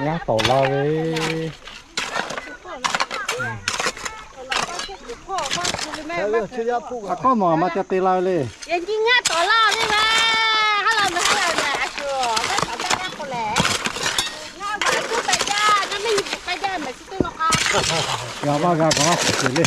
Ngaˇ tawˍ la ve. Aˬ kawˉ nawˬ maˇ ca te la ve le. G'a maˇ g'a k'aw a le.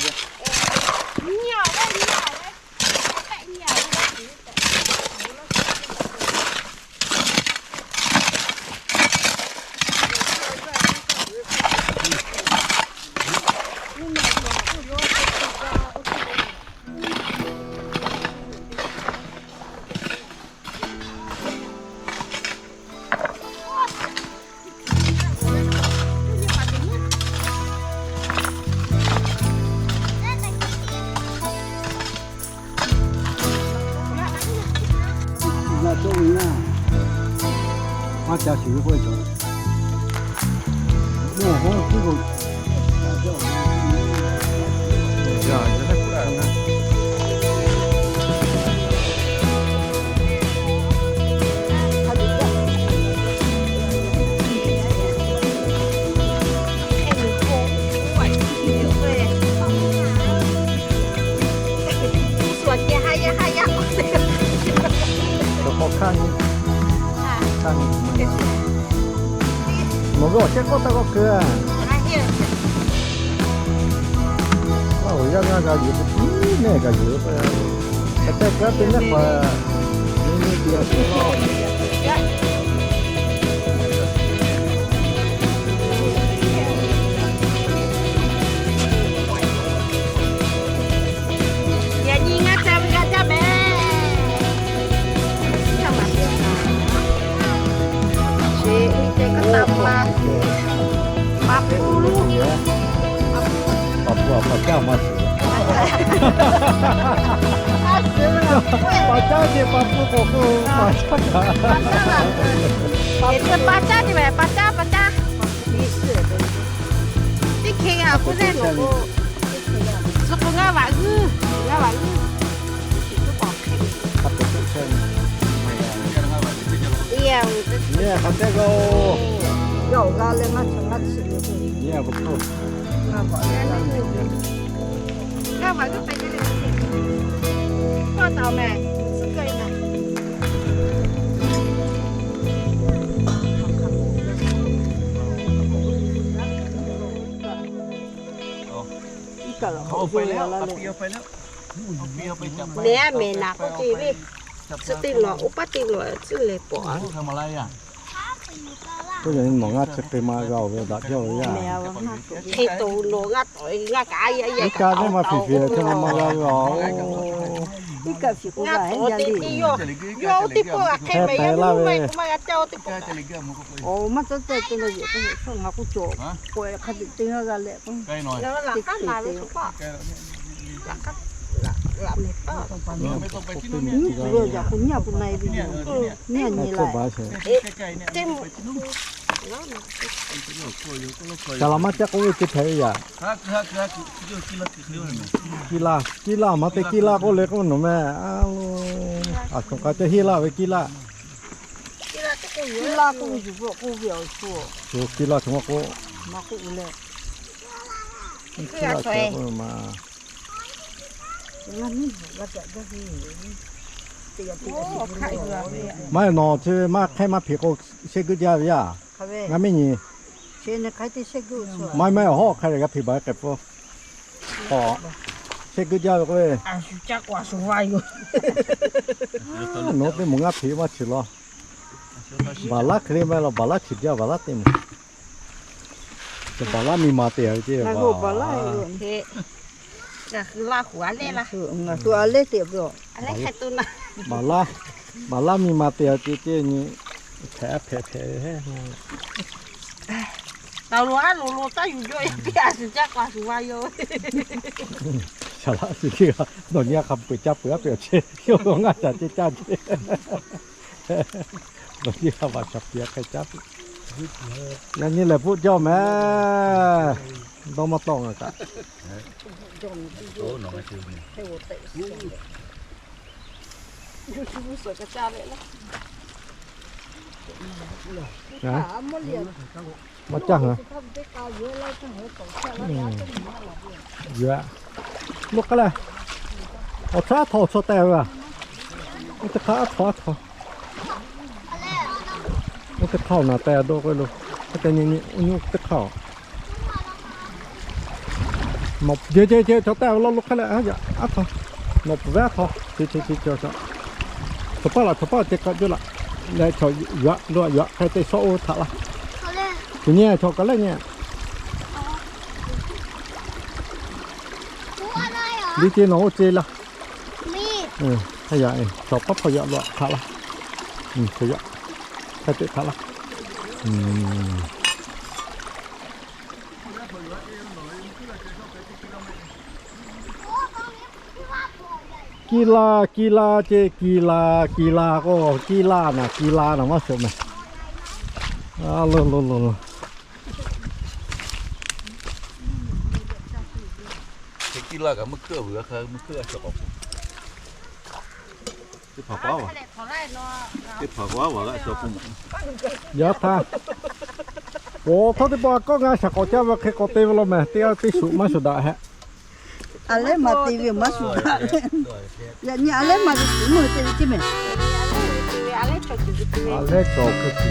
Nawˬ ve awˬ chehˇ k'oˆ taˇ k'awꞈ keu a. Laˇ hoˍ yaˇ ngaˇ g'a yuˬ ve tiˉ mehˆ g'a yuˬ ve k'o, hk'e te kaꞈ te mehˆ k'aꞈ, nyi nyi tiꞈ a te laˇ. Yaꞈ nyi ngaˇ ca ve g'a jaˇ mehˍ. Chi uˉ te kaꞈ taˇ ma. Pa pu lu. Pa pu a pa caˇ maˇ shiˍ. Pa caˇ ce pa pu k'o k'o pa caˇ kaꞈ. Pa caˇ ce mehˍ, pa caˇ, pa caˇ. Teˇ hkeh g'a k'oˆ leh, suh k'o ngaˇ vaꞈ g'uiˇ, ngaˇ vaꞈ g'uiˇ. Nehˬ a mehˬ naˬ k'oˆ ce le, suh teˇ lawˬ oˇ paˉ teˇ lawˬ tcuhˉ leh pawꞈ a. K'oˆ yaꞈ nyi nawˬ ngaˇ chi hk'e ma g'a oˬ ve daꞈ jaˇ oˬ ve yaˇ. Hk'e to nawˬ ngaˇ tawˍ ngaˇ kaꞈ a yaˇ yaˇ. Iˉ kaˆ neˇ maˇ fiˍ fiˍ hk'e ma ma g'a ve a. Ngaˇ tawˍ te te yawˇ, yawˇ oˇ teˇ pawˆ g'a hk'e mehˍ yaˇ ve maˇ g'a caˇ oˇ teˇ pawˆ. Oˬ, maˇ caˇ caˇ te na yehˬ k'o, ngaˬ k'oˆ cawˬ k'o hk'a teꞈ te g'a leh k'o, laꞈ k'aˉ naˬ ve suhˉ paˆ. Laꞈ k'aˉ, laꞈ mehˍ paˆ. Nyiˇ tuˬ ve yaꞈ k'o nyiˇ a k'o na e ve yoˬ. Nyiˇ a nyi la. Caˬ laˬ maˇ caˇ k'oˆ ve ce hpehꞈ ve yaꞈ. Kiˇ laˇ, kiˇ laˇ maˇ te kiˇ laˇ k'oˆ le k'oˆ nawˬ meh. A lo, a shawˍ k'a caˇ heˆ laˇ ve kiˇ laˇ. Kiˇ laˇ k'oˆ ve yoˬ k'oˆ ve awˬ shu. Kiˇ laˇ chaw maˇ k'oˆ. Maˇ k'oˆ ve le. Kiˇ laˇ k'oˆ ve ma. Maˇ heˆ nawˬ chi maˇ hk'ehˇ maˇ hpeꞈ k'o, shehˇ guiˇ jaˇ ve yaˇ. Ngaˇ miˇ nyi. Maˇ maˇ awˬ hawˉ hk'a leh g'a hpeꞈ baˬ ve k'ai pfuhˇ. Shehˇ guiˇ jaˇ ve k'o, nawˬ teˇ moˍ ngaˇ hpeꞈ maˇ chi law. Baˬ laˉ hk'e le maˇ law, baˬ laˉ chi jaˇ, baˬ laˉ teˇ moˍ. Baˬ laˉ miˇ ma te ve ce. Ngaˬ hui a lehˉ te ve. Baˬ laˉ, baˬ laˉ miˇ ma te ce ce nyi. Hpehꞈ hpehꞈ hpehꞈ ve. Taˍ lo a lo lo taˇ yuˬ jaw e piˇ a shuˍ caˇ k'o a shuˍ va yoˬ. Saˍ laꞈ chi teˇ g'aˇ nawˬ nyi a hk'a peu-eˬ caˇ peuˬ a peuˬ a ce. Yawˇ lo ngaˇ caˇ ce caˇ ce. Nawˬ nyi a hk'a vaꞈ shaˍ piˍ a hk'e caˇ peuˬ. Yaꞈ nyi lehˬ bvuhˆ jaˇ mehˍ. Dawˇ maˇ tawˆ ngaˬ kaꞈ. Maˇ caˇ ha. Yuˬ-a. Loˇ hk'aˇ leh, awˬ chaw aˉ htaw awˬ chaw teh ve a. Oˇ teˇ hk'aˇ aˉ htaw aˉ htaw. Oˇ teˇ hk'aˇ awˬ naˍ teh dawˇ k'oˆ lo. Hk'e te nyi nyi oˇ nyi teˇ hk'aˇ. Nawˬ jehˬ jehˬ jehˬ chaw teh ve laˇ loˇ hk'aˇ leh, aˉ htaw. Nawˬ pfuhˍ ve aˉ htaw. Chi chi chi chaw chaw. Chaw paˇ laꞈ chaw paˇ ceh kaꞈ juˇ laꞈ. Leh chaw yuˬ-a loˇ yuˬ-a hk'e te shawˆ oˇ htaꞈ laˇ. Teˇ nyi chaw kaꞈ leh nyi. Liˇ ce nawˬ oˇ ce laˇ. Hk'e yaꞈ, chaw paˇ hpawˇ yaꞈ lo htaꞈ laˇ. Chaw yaꞈ, hk'e te htaꞈ laˇ. Kiˇ laˇ kiˇ laˇ ce, kiˇ laˇ kiˇ laˇ k'o, kiˇ laˇ naˬ kiˇ laˇ naˬ maˇ shuˍ mehˍ. Lo lo lo lo. Kiˇ laˇ kaꞈ meuˇ hkuiˉ vuiˬ a hk'a meuˇ hkuiˉ a shaꞈ k'awꞈ teˇ hpaˍ k'o, teˇ hpaˍ k'o a g'aꞈ shaw k'oˆ mawˬ. Yaꞈ hk'aˇ, k'o htawˇ teˇ pawˆ kawˆ ngaˇ shaˍ k'awꞈ caˇ ve hk'e k'awꞈ te ve law mehˍ, teˇ g'aˇ teˇ shuˍ maˇ shuˍ daꞈ hehꞈ. A lehˉ maˇ te ve maˇ shuˍ daꞈ ve. Yaꞈ nyi a lehˉ maˇ te tuˬ meuˇ te ve ceˇ mehˍ. A lehˉ cawˬ kuiˬ kuiˬ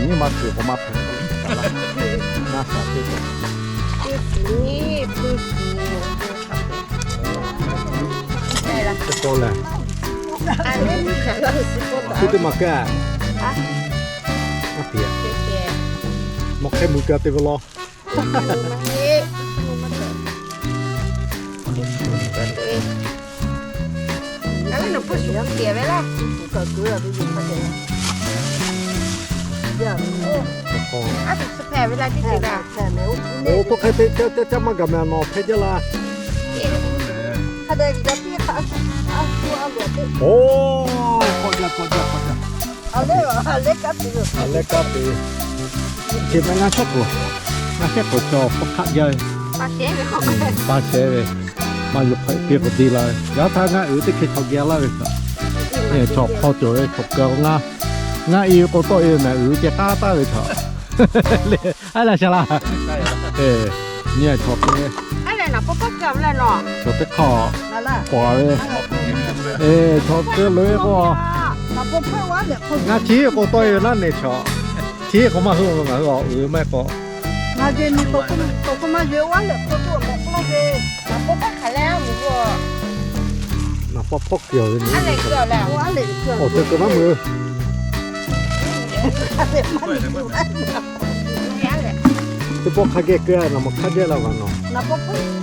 nyiˇ maˇ kuiˬ k'awꞈ maˇ hpehꞈ. Ngaˇ shaˍ teˇ k'awꞈ. Teˇ kuiˬ nyiˇ kuiˬ kuiˬ. Teˇ pawˆ lehˬ, a lehˉ teˇ maˬ kaˇ. Maˇ te a. Nawˬ hk'e mui kaˇ te ve law. Oˇ, hk'e te caˇ caˇ caˇ maˇ gaˬ mehˍ nawˬ hpehꞈ jaˇ laˇ. Oˇ, k'awꞈ jaˇ k'awꞈ jaˇ k'awꞈ jaˇ. A lehˉ kanˉ te, a lehˉ kanˉ te. Chi ma ngaˇ shehˆ k'o, ngaˇ shehˆ k'o chaw hk'aˆ jaˇ ve. Pa shehˍ ve, maˇ yuˬ hk'aˬ te k'awꞈ te la ve. Yaꞈ htaˇ ngaˇ uiˍ teˇ hkeh chaw geh laˇ ve. Chaw hk'aw cawˬ ve chaw kaˬ ngaˇ, ngaˇ e ve k'o tawˆ e ve mehˍ, uiˍ ceh k'aˉ taˍ ve chaw. A laˬ shaˍ laˬ. Nyi chaw hk'e, chaw teˇ hk'aˇ k'awꞈ ve, chaw keu loꞈ-e k'o, ngaˇ chi k'o tawˆ e ve naˉ ne chaw. Chi k'o maˇ hui ngaˬ hui a uiˍ maˇ k'o. Naˍ paw hpawˇ keu ve, awˬ te keu maˇ mui. Teˇ pawˆ hk'a geh keu, naˍ maˬ hk'a geh la va nawˬ.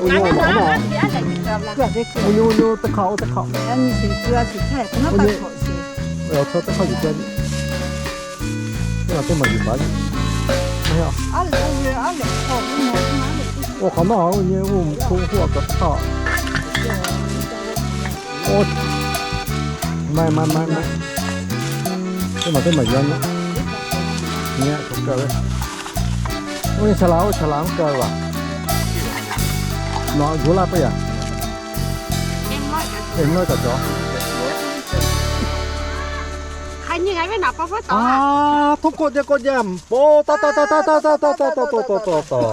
Oˇ nyi oˇ nyi teˇ hk'aˇ oˇ teˇ hk'aˇ. Oˇ nyi, teˇ hk'aˇ yuˬ keu. Teˇ maˬ yuˬ baˬ. Oˇ hk'awꞈ nawˉ oˇ nyi oˇ hk'oˆ hk'oˆ a kaꞈ hk'aˇ. Oˇ, maˇ maˇ maˇ maˇ. Teˇ maˬ teˇ maˬ yuˬ a nyi. Nyi a k'awꞈ keu ve. Oˇ nyi shaˍ laˬ, oˇ shaˍ laˬ mvuhˇ keu ve a. Nawˬ yuˬ laˇ peuˬ yaꞈ. Eˬ, mvuhˇ kaꞈ cawˬ. Hk'aˬ nyi ngaˬ ve naˍ paw hpawˇ taˍ. Htawˇ kawˆ jaˇ kawˆ jaˇ, paw taˇ taˇ taˇ taˇ taˇ taˇ taˇ taˇ taˇ taˇ taˇ taˇ.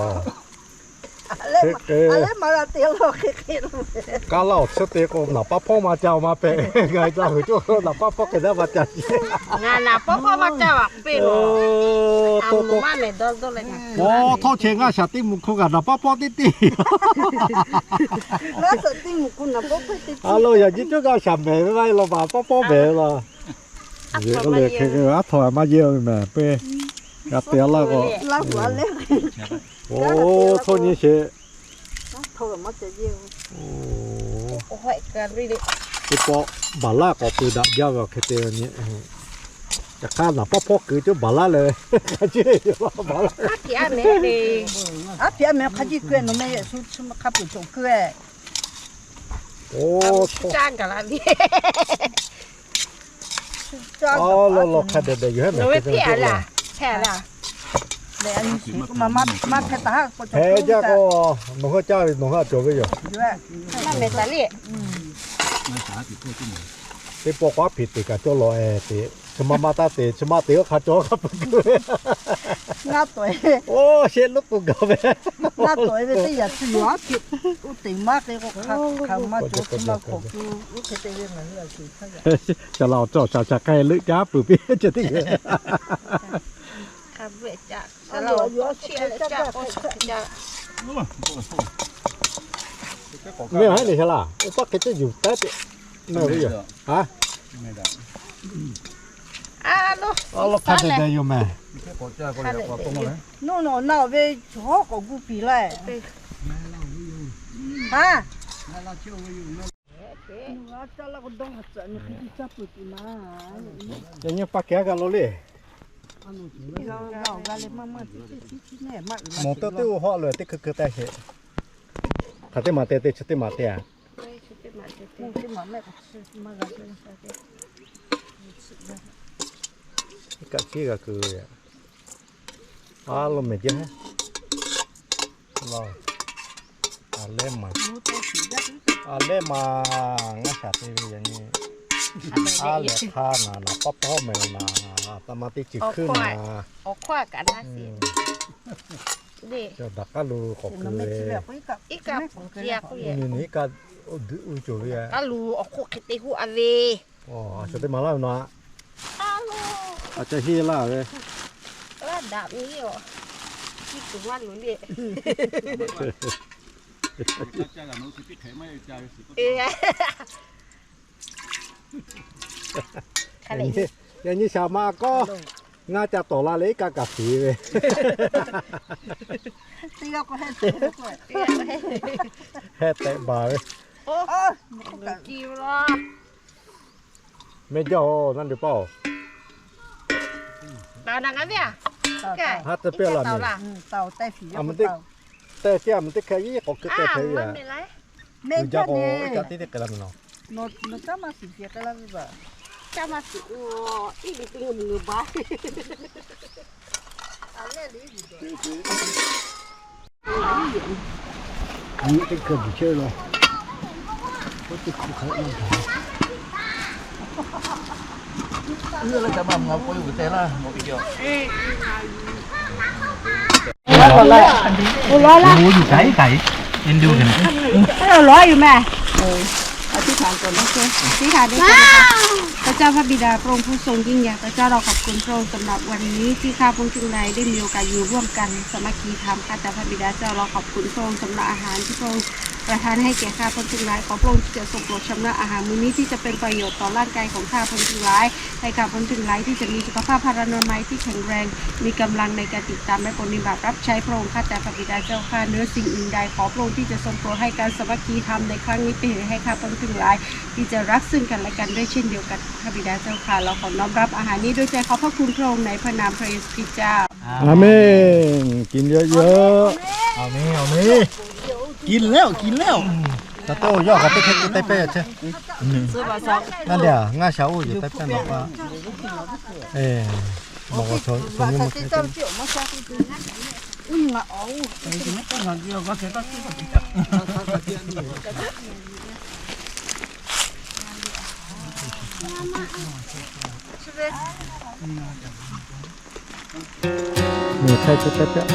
Ka laˇ awˬ tsuhˇ te k'o, naˍ paw hpawˇ maˇ ca maˇ hpehꞈ. Ngaˬ ca hui cawˇ naˍ paw hpawˇ hk'e daˇ maˇ ca. Ngaˬ naˍ paw hpawˇ maˇ ca a k'oˆ piˇ lo. Aˬ, htawˇ chehˇ ngaˇ shaˍ teˇ mvuhˇ hk'oˆ kaꞈ naˍ paw hpawˇ teˇ teˇ. A lo yaꞈ jiˇ cawˇ ngaˇ shaˍ mehˍ ve maˇ law, naˍ paw hpawˇ mehˍ ve laˇ. Aˉ htaw maˇ yehˇ ve mehˍ, peuˬ g'a te laˇ k'o. Oˇ, htawˇ nyi sheˍ. Teˇ pawˆ baˬ laˇ k'awꞈ pui daꞈ jaˇ ve awˬ hk'e te nyi. Yaꞈ hk'aˇ naˍ paw hpawˇ keu cawˇ baˬ laˇ leh, a ciˉ baˬ laˇ. Aˉ hpiꞈ aˉ mehˍ hk'a jiˇ keu-e, nawˬ meh yaꞈ shu hk'a peuˬ cawˬ keu-e. Oˇ, law law hk'a dehꞈ dehꞈ yoˬ, hehˉ mehˍ hk'e te laˇ. Hpehꞈ jaˇ k'o, nawˬ hui caˇ ve nawˬ hui a cawˬ ve yoˬ. Teˇ pawˆ k'o aˉ hpiꞈ teꞈ kaꞈ cawˇ law-e te. Chi ma ma taˇ te, chi ma te oˇ hk'a cawˬ hk'a peuˬ kuiˬ ve. Ngaˇ tawˍ-e. Oˇ, shehˆ loˉ k'o gaˬ ve. Ngaˇ tawˍ-e ve teˇ yanˇ tuˬ yoˬ aˉ hkiˆ. Oˇ teꞈ maˇ k'e k'o hk'a hk'a maˇ cawˬ chi ma hk'awꞈ kuiˬ oˇ hk'e te ve ngaˬ hui a shuˍ htaˇ yaꞈ. Shaˍ laꞈ awˬ cawˬ shaˍ shaˍ k'ai leuˆ caˉ peuˬ piˇ ceh teˇ g'aˇ. Meh haˉ ne shaˍ laꞈ, oˇ paˆ hk'e teˇ yuˬ taˉ te. Meh ve yoˬ. Ha? A lo hk'a dehꞈ dehꞈ yoˬ meh. Nuˇ nawˬ na ve chaw k'awꞈ gu piˍ laˇ. Ha? Yaꞈ nyi paˆ kehˬ g'a lo le. Mawˬ tawˇ teˇ oˇ hawˆ lo teˇ hkui hkui k'ai sheˍ. Hk'aˬ teˇ maˬ te te, chi teˇ maˬ te a. Iˉ kaˆ ciˉ g'a keu ve. A lo mehˍ jaˇ. A lehˉ maˬ, a lehˉ maˬ ngaˇ shaˍ te ve yaꞈ nyi. A lehˬ hk'a naˬ naˬ paˆ pawˇ mehˍ naˬ, a htaꞈ ma teˇ ceuˬ hkuiˉ naˬ. Daꞈ k'aˉ lo k'awꞈ keu ve. Iˉ kaˆ, iˉ kaˆ, awˬ duˬ uˉ cawˬ ve. K'aˉ lo awˬ hk'oˆ hk'e te huˆ a ve. Aˬ, a shu teˇ maˬ laˇ ve naˬ. A ca hiˆ laˇ ve. Laˇ daꞈ ve yoˬ. Hiˆ tuˬ maˇ loˍ le. Yaꞈ nyi shaˍ ma k'awˇ ngaˇ ca tawˍ la leh iˉ kaˆ kaꞈ fiˍ ve. Heh tehꞈ baˬ ve. Meh jaˇ-oˬ, naˇ liꞈ paˇ-oˬ. Haˉ te pehˇ laˬ meh. Tehˇ ceˇ, a meh teˇ hkeh iˉ k'awꞈ keu tehˇ hpehꞈ ve a. Uiˍ jaˇ k'o, ca teˇ teˇ k'ai la meh nawˬ. Nyi teˇ hkui buˬ chehˇ ve la. Oˇ teˇ hkui hk'a laˇ gaˬ. Oˇ laˇ laˇ. Oˇ laˇ yuˬ kaiˉ kaiˉ. Oˇ laˇ yuˬ meh. พระเจ้าพระบิดาพระองค์ผู้ทรงยิ่งใหญ่ พระเจ้าเราขอบคุณพระองค์สำหรับวันนี้ที่ข้าพงษ์ทั้งหลายได้มีโอกาสอยู่ร่วมกันสามัคคีธรรม ข้าแต่พระบิดาเจ้าเราขอบคุณพระองค์สำหรับอาหารที่พระองค์ประทานให้แก่ข้าพงษ์ทั้งหลาย ขอพระองค์ที่จะทรงโปรดชำระอาหารมื้อนี้ที่จะเป็นประโยชน์ต่อร่างกายของข้าพงษ์ทั้งหลาย ให้ข้าพงษ์ทั้งหลายที่จะมีสุขภาพพลานามัยที่แข็งแรง มีกำลังในการติดตามและปรนนิบัติรับใช้พระองค์ ข้าแต่พระบิดาเจ้าข้า เหนือสิ่งอื่นใดขอพระองค์ที่จะทรงโปรดให้การสามัคคีธรรมในครั้งนี้เป็นเหตุให้ข้าพงษ์ทั้งหลาย ที่จะรักซึ่งกันและกันด้วยเช่นเดียวกัน พระบิดาเจ้าข้า เราขอน้อมรับอาหารนี้ด้วยใจขอบพระคุณพระองค์ในพระนามพระเยซูคริสต์เจ้า อาเมน กินเยอะๆ อาเมน อาเมน กินแล้ว กินแล้ว อืม จะโต้ยอดกับเต้นเต้นเต้นเต้นใช่ อืม นั่นเดี๋ยว ง่าเช้าอยู่เต้นเต้นหรอกว่า เออ บอกว่าชวน ชวนนี่มัน Mì thay cho tép tép.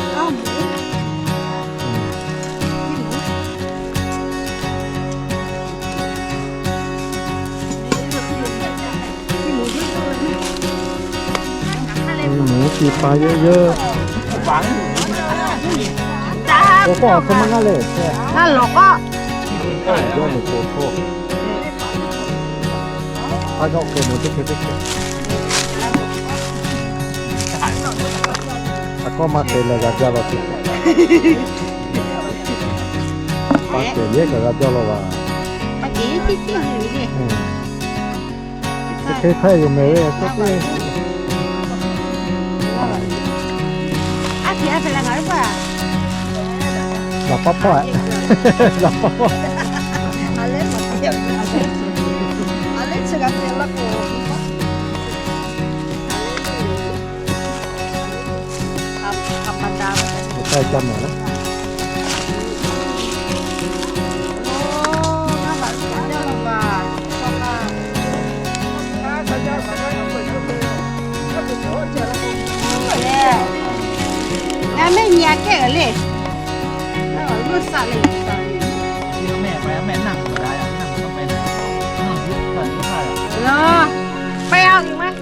Mì หมู ci pa yawˇ yawˇ. K'o k'o a hk'e maˇ g'aˇ le. G'aˇ lawˬ k'o. Yawˇ meuꞈ k'o k'o. A g'aˇ k'o meuꞈ teˇ hkeh teˇ hkeh. A kawˇ maˇ te leh g'a jaˇ law te. Pa kehˬ yehˇ kaꞈ g'a jaˇ law va. Teˇ hkeh htaˇ yoˬ mehˍ ve k'o teˇ. Laˬ paˆ hpawˇ-e. Laˬ paˆ hpawˇ. Ngaˬ mehˆ nyi aꞈ kehˉ le. Lo, pehˇ a maˇ.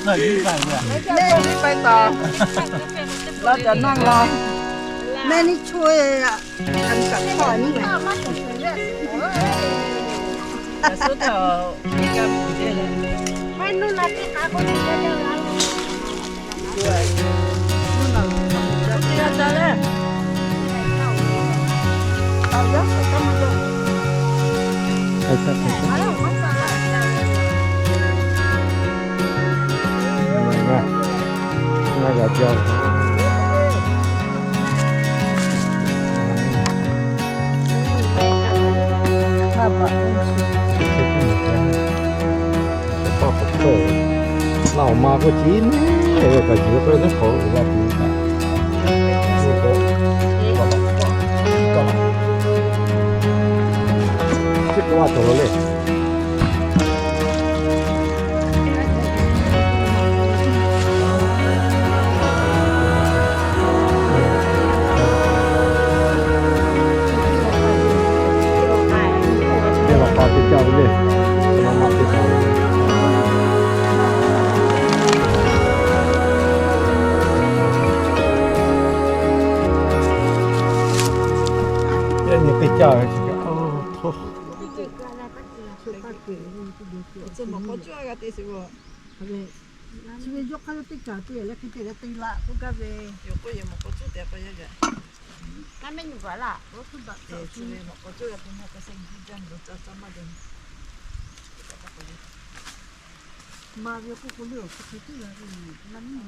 Mehˆ nyi pehˇ taˍ. Laˇ caꞈ naˇ la. Mehˆ nyi cho e. Laˇ awˬ ma k'oˆ tiˉ neˇ, kaꞈ yuˬ k'o teˇ hk'awꞈ uiˍ la tuˬ kaꞈ. Chi k'oˆ a cawˬ lo le. Teˇ nyi teˇ caˇ ve chi kaꞈ, htawˇ. Chi ve yawˇ hk'aˇ yawˇ teˇ kaꞈ te leh hk'e te leh te laꞈ k'oˆ gaˇ ve. Yoˬ k'o yehˬ mawˬ k'aw cuˇ tehꞈ k'aw yaˇ geh. Kaˇ mehˆ nyi gaˬ laˇ. Chi ve mawˬ k'aw cuˇ g'a te maˇ k'aw sehˉ nyi jaˇ nyi lo ca ca maˇ jaˇ. Ma ve k'oˆ k'o le awˬ hk'e te tuˬ la ve, la nyi.